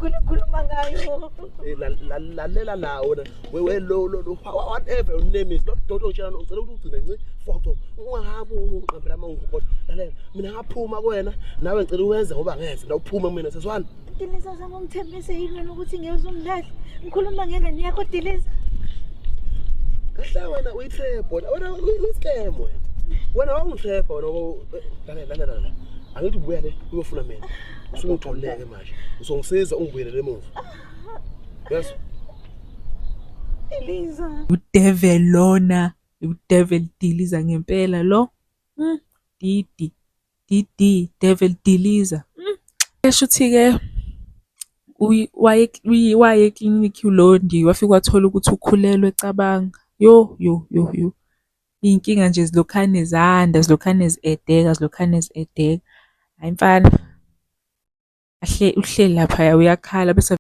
yakho lekhuluma ngayo. Eh, lalela la wena we lo lo whatever your name is, lo dodo utshela ngicela ukuthi ugcine nci foto ungahambi ungiqambela amanga kodwa lalela mina ngaphuma kuwena nawe ngicela uwenze ngoba ngenze nawuphuma kumina seswana. Diliza zami ungithembise yini wena ukuthi ngeke uzungilahla? Ngikhuluma ngengane yakho Diliza. Kahle wena uyi-trap wena wena uyi-scam wena. Wena wawungi-trap wena lalela lalela la. Angithi ubuya le uyofuna mina. Usungitholeke manje. Usongisiza ungibuyelele emuva. Yes. Diliza. Udevil lona, udevil Diliza ngempela lo. Didi. DD Devil Diliza. Esho ukuthi-ke waye eklinikhi uLondi wafike wathola ukuthi ukhulelwe cabanga. Yo yo yo yo. Iy'nkinga nje zilokhane zanda, zilokhane zi-edeka, zilokhane zi-edeka. Hhayi mfana, uhleli laphaya uyakhala bese.